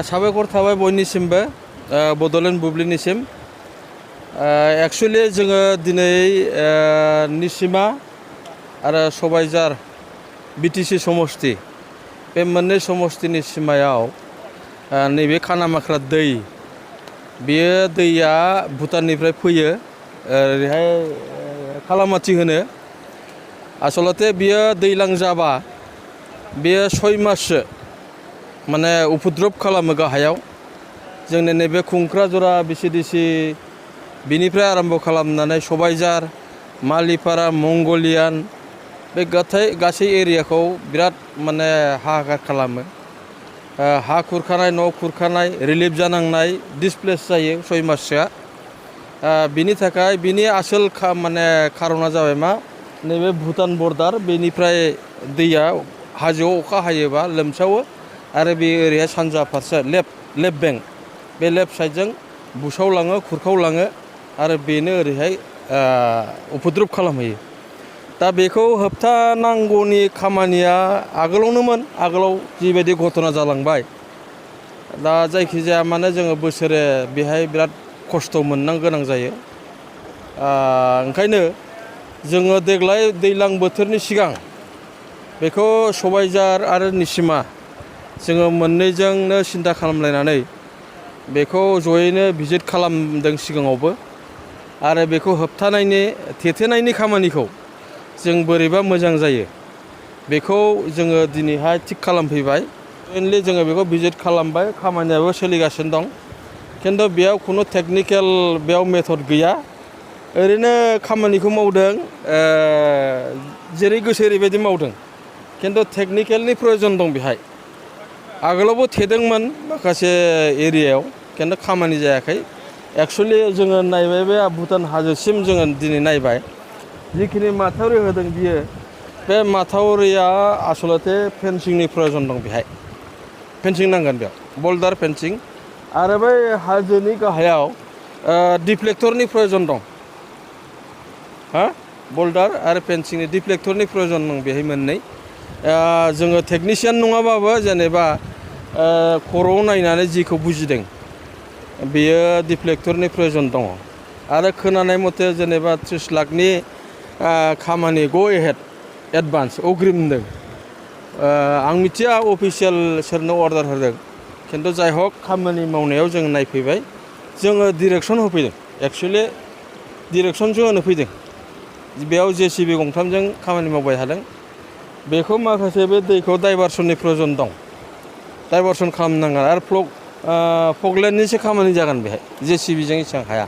साबायखर थाबाय बयनिसिमबो बड'लेण्ड बुब्लिनिसिम एक्चुअलि जोङो दिनै निसिमा आरो सबायझार बिटिसि समस्ति बे मोननै समस्तिनि सिमायाव नैबे खानामाख्रा दै बेयो दैया भुटाननिफ्राय फैयो ओरैहाय खालामाथि होनो आसलते बियो दैलां जाबा बेयो 6 माससो माने उपद्रब खालामो गाहायाव जोंनि नैबे खुंख्राजरा बिसिडिसि बिनिफ्राय आरम्भ खालामनानै सबायझार मालिपारा मंगलियान बे गासै एरियाखौ बिराद माने हाहाकार खालामो हा खुरखानाय न' खुरखानाय रिलिफ जानांनाय डिसप्लेस जायो 6 माससोआ बिनि थाखाय बिनि आसोल माने खारना जाबाय मा नैबे भुटान बर्डार बेनिफ्राय दैया हाजोआव अखा हायोबा लोमसावो आरो बे ओरैहाय सानजा फारसे लेफ्ट बेंक बे लेफ्ट साइडजों बुसावलाङो खुरखावलाङो आरो बेनो ओरैहाय उपद्रब खालामहैयो दा बेखौ होबथानांगौनि खामानिया आगोलाव जिबायदि घटना जालांबाय दा जायखिजाया माने जोङो बोसोरे बेहाय बिराद खस्थ' मोननो गोनां जायो ओंखायनो जोङो देग्लाय दैज्लां बोथोरनि सिगां बेखौ सबायझार आरो निसिमा जोङो मोननैजोंनो सिन्था खालामलायनानै बेखौ जयैनो भिजिट खालामदों सिगाङावबो आरो बेखौ होबथानायनि थेथेनायनि खामानिखौ जों बोरैबा मोजां जायो बेखौ जोङो दिनैहाय थिग खालामफैबाय मेनलि जोङो बेखौ भिजिट खालामबाय खामानियाबो सोलिगासिनो दं खिन्थु बेयाव खुनु टेकनिकेल बेयाव मेथड गैया ओरैनो खामानिखौ मावदों जेरै गोसो ओरैबायदि मावदों खिन्थु टेकनिकेलनि प्रयजन दं बेहाय आगोलावबो थेदोंमोन माखासे एरियायाव खिन्थु खामानि जायाखै एक्चुअलि जोङो नायबाय बे भुटान हाजोसिम जोङो दिनै नायबाय जिखिनि माथावरि होदों बियो बे माथावरिया आसलते फेन्सिंनि प्रयजन दं बेहाय फेन्सिं नांगोन बेयाव बल्डार फेन्सिं आरो बै हाजोनि गाहायाव डिफ्लेक्टरनि प्रयजन दं बल्डार आरो फेन्सिंनि डिफ्लेक्टरनि प्रयजन दं बेहाय मोननै जोङो टेकनिशियान नङाबाबो जेनेबा खर'आव नायनानै जिखौ बुजिदों बेयो डिफ्लेक्टरनि प्रयजन दङ आरो खोनानाय मथे जेनेबा 30 लाखनि खामानि गो एहेड एडभान्स अग्रिम होनदों आं मिथिया अफिसियेल सोरनो अर्डार होदों खिन्थु जाय हक खामानि मावनायाव जों नायफैबाय जोङो डिरेक्सन होफैदों एक्चुअलि डिरेक्सनसो होनो फैदों बेयाव JCB गंथामजों खामानि मावबाय थादों बेखौ माखासे बे दैखौ डाइभारसननि प्रयजन दं डाइभारसन खालामनांगोन आरो फगलेन्डनिसो खामानि जागोन बेहाय JCBजों एसेबां हाया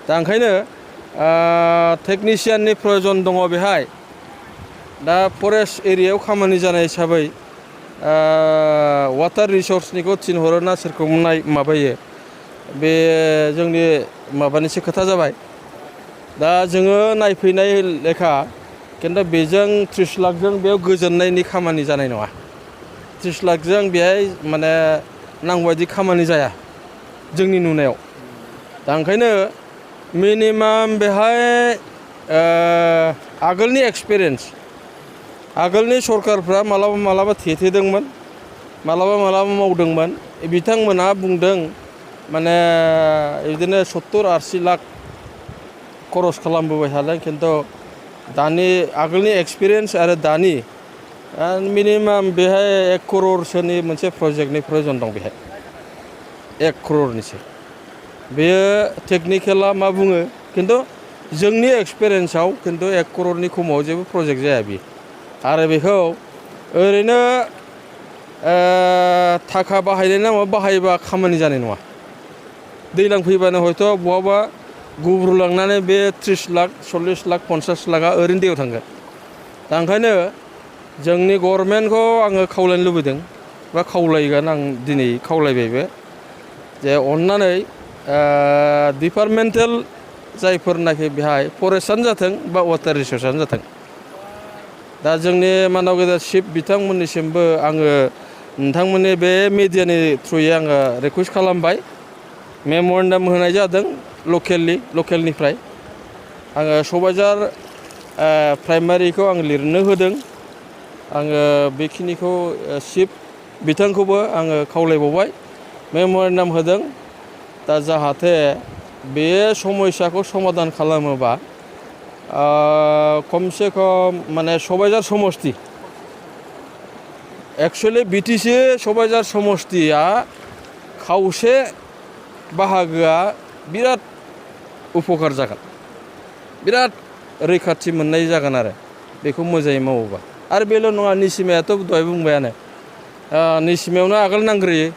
दा ओंखायनो टेकनिशियाननि प्रयजन दङ बेहाय दा फरेस्ट एरियायाव खामानि जानाय हिसाबै वाटार रिसर्सनिखौ थिनहरो ना सोरखौ माबायो बे जोंनि माबानिसो खोथा जाबाय दा जोङो नायफैनाय लेखा खिन्थु बेजों 30 लाखजों बेयाव गोजोननायनि खामानि जानाय नङा 30 लाखजों बेहाय माने नांगौबायदि खामानि जाया जोंनि नुनायाव दा ओंखायनो मिनिमाम बेहाय आगोलनि एक्सपिरियेन्स आगोलनि सरकारफ्रा मालाबा थेथेदोंमोन मालाबा मावदोंमोन बिथांमोनहा बुंदों माने बिदिनो 70-80 लाख खरस खालामबोबाय थादों खिन्थु दानि आगोलनि एक्सपिरियेन्स आरो दानि मिनिमाम बेहाय 1 क'ररसोनि मोनसे प्रजेक्टनि प्रयजन दं बेहाय 1 क'ररनिसो बेयो टेकनिकेला मा बुङो खिन्थु जोंनि एक्सपिरियेन्सआव खिन्थु 1 क'ररनि खमाव जेबो प्रजेक्ट जाया बियो आरो बेखौ ओरैनो थाखा बाहायनाय नामाव बाहायबा खामानि जानाय नङा दैज्लां फैबानो हयथ' बहाबा गुब्रुलांनानै बे 30 लाख 40 लाख 50 लाखआ ओरैनो दैयाव थांगोन दा ओंखायनो जोंनि गभर्नमेन्टखौ आङो खावलायनो लुबैदों बा खावलायगोन आं दिनै खावलायबायबो जे अननानै डिपार्टमेन्टेल जायफोरनाखि बेहाय फरेस्टआनो जाथों बा वाटार रिसर्सआनो जाथों दा जोंनि मानाव गेदेर चिफ बिथांमोननिसिमबो आङो नोंथांमोननि बे मिडियानि थ्रुयै आङो रिकुवेस्ट खालामबाय मेम'रेन्डाम होनाय जादों लकेलनिफ्राय आङो सबायझार प्राइमारिखौ आं लिरनो होदों आङो बेखिनिखौ चिफ बिथांखौबो आङो खावलायबावबाय मेम'रेन्डाम होदों दा जाहाथे बे समस्याखौ समाधान खालामोबा खमसे खम माने सबाइजार समष्टि एक्चुअलि बिटिसि सबाइजार समष्टिया खावसे बाहागोआ बिराद उपकार जागोन बिराद रैखाथि मोननाय जागोन आरो बेखौ मोजाङै मावोबा आरो बेल' नङा निसिमायाथ' दहाय बुंबायानो निसिमायावनो आगोल नांग्रोयो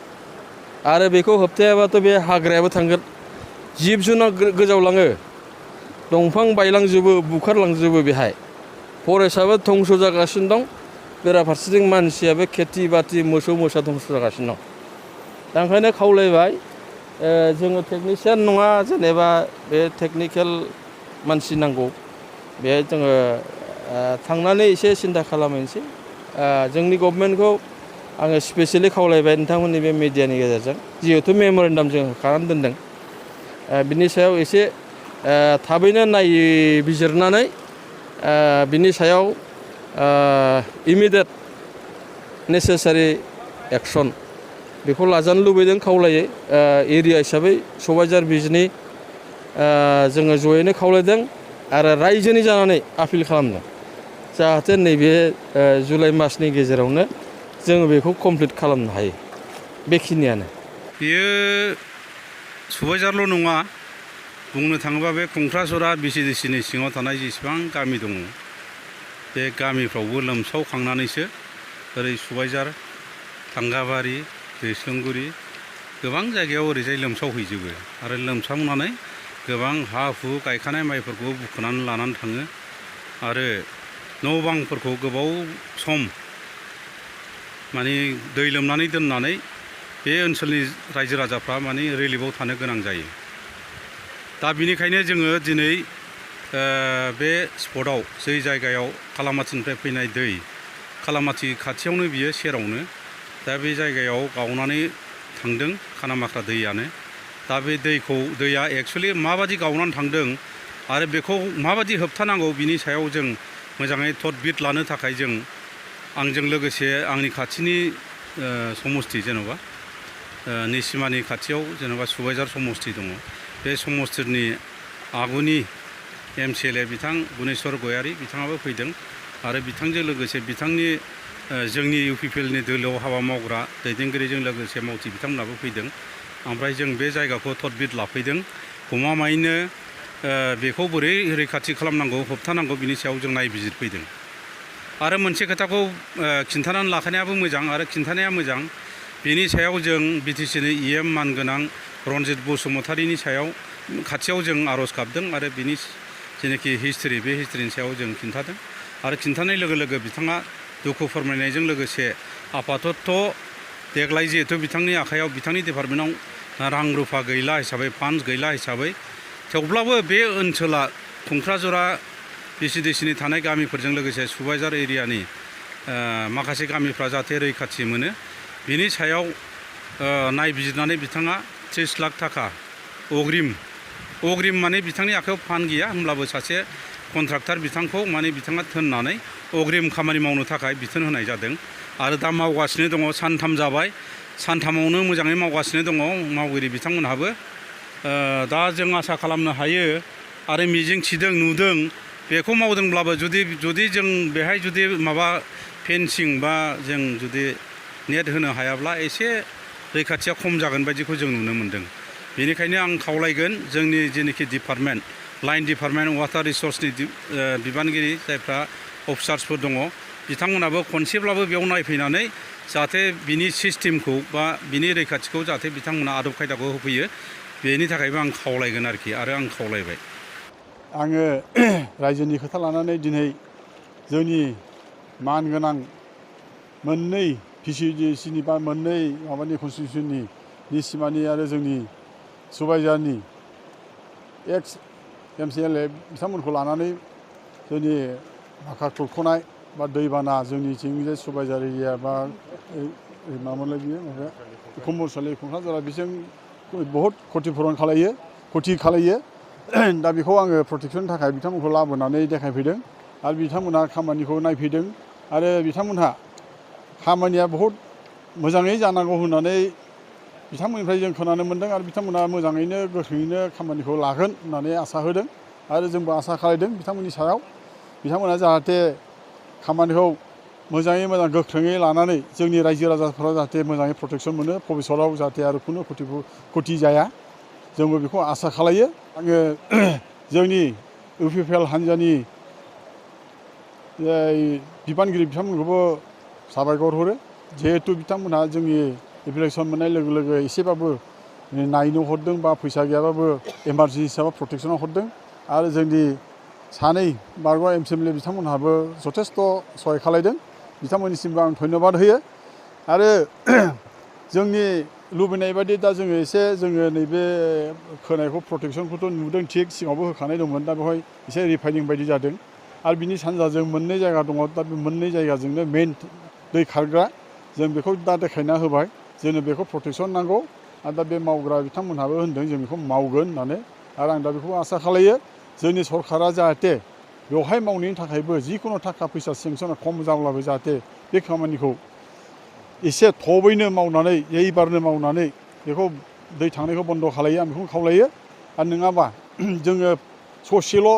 आरो बेखौ होबथायाबाथ' बे हाग्रायाबो थांगोन जिब जुनार गोजावलाङो दंफां बायलांजोबो बुखारलांजोबो बेहाय फरेस्टआबो धंस जागासिनो दं बेराफारसेथिं मानसियाबो खेथि बाथि मोसौ मोसा धंस जागासिनो दं दा ओंखायनो खावलायबाय जोङो टेकनिशियान नङा जेनेबा बे टेकनिकेल मानसि नांगौ बेहाय जोङो थांनानै एसे सिन्था खालामहैनोसै जोंनि गभर्नमेन्टखौ आङो स्पेसियेलि खावलायबाय नोंथांमोननि बे मिडियानि गेजेरजों जिहेथु मेम'रेन्डाम जों होखानानै दोनदों बिनि सायाव एसे थाबैनो नायबिजिरनानै बिनि सायाव इमिडियेट नेसेसारि एक्सन बेखौ लाजानो लुबैदों खावलायो एरिया हिसाबै सबाइजार बिजनि जोङो जयैनो खावलायदों आरो रायजोनि जानानै आपिल खालामदों जाहाथे नैबे जुलाइ मासनि गेजेरावनो जोङो बेखौ कमप्लिट खालामनो हायो बेखिनियानो बेयो सबाइजारल' नङा बुंनो थाङोबा बे खुंख्राजरा बिसिडिसिनि सिङाव थानाय जेसेबां गामि दङ बे गामिफ्रावबो लोमसावखांनानैसो ओरै सबाइजार थांगाबारि दैस्लुंगुरि गोबां जायगायाव ओरैजाय लोमसावहैजोबो आरो लोमसावनानै गोबां हा हु गायखानाय माइफोरखौ बुखुनानै लानानै थाङो आरो न' बांफोरखौ गोबाव सम माने दै लोमनानै दोननानै बे ओनसोलनि रायजो राजाफ्रा माने रिलिफआव थानो गोनां जायो दा बिनिखायनो जोङो दिनै बे स्पटआव जै जायगायाव खालामाथिनिफ्राय फैनाय दै खालामाथि खाथियावनो बियो सेरावनो दा बे जायगायाव गावनानै थांदों खानामाख्रा दैयानो दा बे दैया एक्सुवेलि माबादि गावनानै थांदों आरो बेखौ माबादि होबथानांगौ बिनि सायाव जों मोजाङै तदबिर लानो थाखाय जों आंजों लोगोसे आंनि खाथिनि समष्टि जेन'बा निसिमानि खाथियाव जेन'बा सबाइजार समष्टि दङ बे समष्टिनि आगुनि MCLA बिथां गुनेस्वर गयारि बिथाङाबो फैदों आरो बिथांजों लोगोसे बिथांनि जोंनि UPPLनि दोलोआव हाबा मावग्रा दैदेनगिरिजों लोगोसे मावथि बिथांमोनाबो फैदों ओमफ्राय जों बे जायगाखौ तदबिर लाफैदों गमामायैनो बेखौ बोरै रैखाथि खालामनांगौ होबथानांगौ बिनि सायाव जों नायबिजिरफैदों आरो मोनसे खोथाखौ खिन्थानानै लाखानायाबो मोजां आरो खिन्थानाया मोजां बेनि सायाव जों BTCनि EM मानगोनां रन्जित बसुमतारीनि सायाव खाथियाव जों आर'ज गाबदों आरो बिनि जेनाखि हिस्ट्रि बे हिस्ट्रिनि सायाव जों खिन्थादों आरो खिन्थानाय लोगो लोगो बिथाङा दुखु फोरमायनायजों लोगोसे आपातत देग्लाय जिहेथु बिथांनि आखायाव बिथांनि डिपार्टमेन्टआव रां रुफा गैला हिसाबै फान्ड गैला हिसाबै थेवब्लाबो बे ओनसोला खुंख्राजरा BCDCनि थानाय गामिफोरजों लोगोसे सबाइजार एरियानि माखासे गामिफ्रा जाहाथे रैखाथि मोनो बिनि सायाव नायबिजिरनानै बिथाङा 30 लाख थाखा अग्रिम माने बिथांनि आखायाव फान्ड गैया होमब्लाबो सासे कन्ट्राक्टर बिथांखौ माने बिथाङा थिननानै अग्रिम खामानि मावनो थाखाय बिथोन होनाय जादों आरो दा मावगासिनो दङ सानथाम जाबाय सानथामावनो मोजाङै मावगासिनो दङ मावगिरि बिथांमोनहाबो दा जों आसा खालामनो हायो आरो मिजिं थिदों नुदों बेखौ मावदोंब्लाबो जुदि जों बेहाय जुदि माबा फेन्सिं बा जों जुदि नेट होनो हायाब्ला एसे रैखाथिया खम जागोन बायदिखौ जों नुनो मोन्दों बेनिखायनो आं खावलायगोन जोंनि जेनोखि डिपार्टमेन्ट लाइन डिपार्टमेन्ट वाटार रिसर्सनि बिबानगिरि जायफ्रा अफिसार्सफोर दङ बिथांमोनाबो खनसेब्लाबो बेयाव नायफैनानै जाहाथे बिनि सिस्टेमखौ बा बिनि रैखाथिखौ जाहाथे बिथांमोना आदब खायदाखौ होफैयो बेनि थाखायबो आं खावलायगोन आरोखि आरो आं खावलायबाय आङो रायजोनि खोथा लानानै दिनै जोंनि मानगोनां मोननै PCDCनि बा मोननै माबानि कन्स्टिटिउसननि निसिमानि आरो जोंनि सबाइजारनि एक्स MCLA बिथांमोनखौ लानानै जोंनि माखा खुरख'नाय बा दैबाना जोंनिथिंजाय सबाइजार एरिया बा मामोनलाय बियो माबा कमलसालि खुंख्राजरा बिजों बहुद खथि खालायो दा बेखौ आङो प्रटेक्सननि थाखाय बिथांमोनखौ लाबोनानै देखायफैदों आरो बिथांमोनहा खामानिखौ नायफैदों आरो बिथांमोनहा खामानिया बहुद मोजाङै जानांगौ होननानै बिथांमोननिफ्राय जों खोनानो मोन्दों आरो बिथांमोना मोजाङैनो गोख्रैयैनो खामानिखौ लागोन होननानै आसा होदों आरो जोंबो आसा खालामदों बिथांमोननि सायाव बिथांमोना जाहाथे खामानिखौ मोजाङै मोजां गोख्रोङै लानानै जोंनि रायजो राजाफोरा जाहाथे मोजाङै प्रटेकसन मोनो भबिसतआव जाहाथे आरो खुनु खथि जाया जोंबो बेखौ आसा खालायो आङो जोंनि इउपिपिएल हान्जानि बिबानगिरि बिथांमोनखौबो साबायखर हरो जिहेथु बिथांमोनहा जोंनि एप्लिकेसन मोननाय लोगो लोगो एसेबाबो नायनो हरदों बा फैसा गैयाबाबो इमारजेन्सि हिसाबै प्रटेकसनाव हरदों आरो जोंनि सानै बारग' एमएलए बिथांमोनहाबो जथेस्थ' सहाय खालामदों बिथांमोननिसिमबो आं धन्यबाद होयो आरो जोंनि लुबैनाय बायदि दा जोङो नैबे खोनायखौ प्रटेकसनखौथ' नुदों थिग सिगाङावबो होखानाय दंमोन दा बेवहाय एसे रिफाइनिं बायदि जादों आरो बिनि सानजाजों मोननै जायगा दङ दा बे मोननै जायगाजोंनो मेइन दै खारग्रा जों बेखौ दा देखायना होबाय जोंनो बेखौ प्रटेकसन नांगौ आरो दा बे मावग्रा बिथांमोनहाबो होनदों जों बेखौ मावगोन होननानै आरो आं दा बेखौ आसा खालायो जोंनि सरकारा जाहाथे बेवहाय मावनायनि थाखायबो जिखुनु थाखा फैसा सेंसना खम जाब्लाबो जाहाथे बे खामानिखौ एसे थबैनो मावनानै एबारनो मावनानै बेखौ दै थांनायखौ बन्द' खालायो आं बेखौ खावलायो आरो नङाबा जोङो ससेल'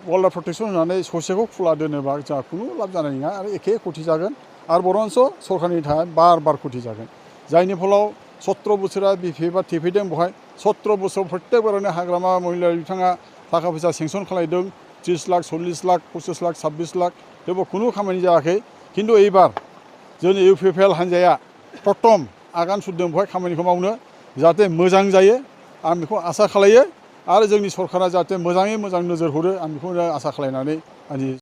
वाटार प्रटेकसन होनानै ससेखौ खुला दोनोबा जोंहा खुनु लाब जानाय नङा आरो एखे खथि जागोन आरो बरन्स सरकारनि थाखाय बार खथि जागोन जायनि फलाव 17 बोसोरा बिफा थेफैदों बेवहाय 17 बोसोर प्रत्येक बारावनो हाग्रामा महिला बिथाङा थाखा फैसा सेंसन खालामदों 30 लाख 40 लाख 25 लाख 26 लाख थेवबो खुनु खामानि जायाखै खिन्थु एबार जोंनि इउपिपिएल हान्जाया प्रथम आगान सुरदों बेवहाय खामानिखौ मावनो जाहाथे मोजां जायो आं बेखौ आसा खालायो आरो जोंनि सरकारा जाहाथे मोजाङै मोजां नोजोर हरो आं बेखौनो आसा खालामनानै आंनि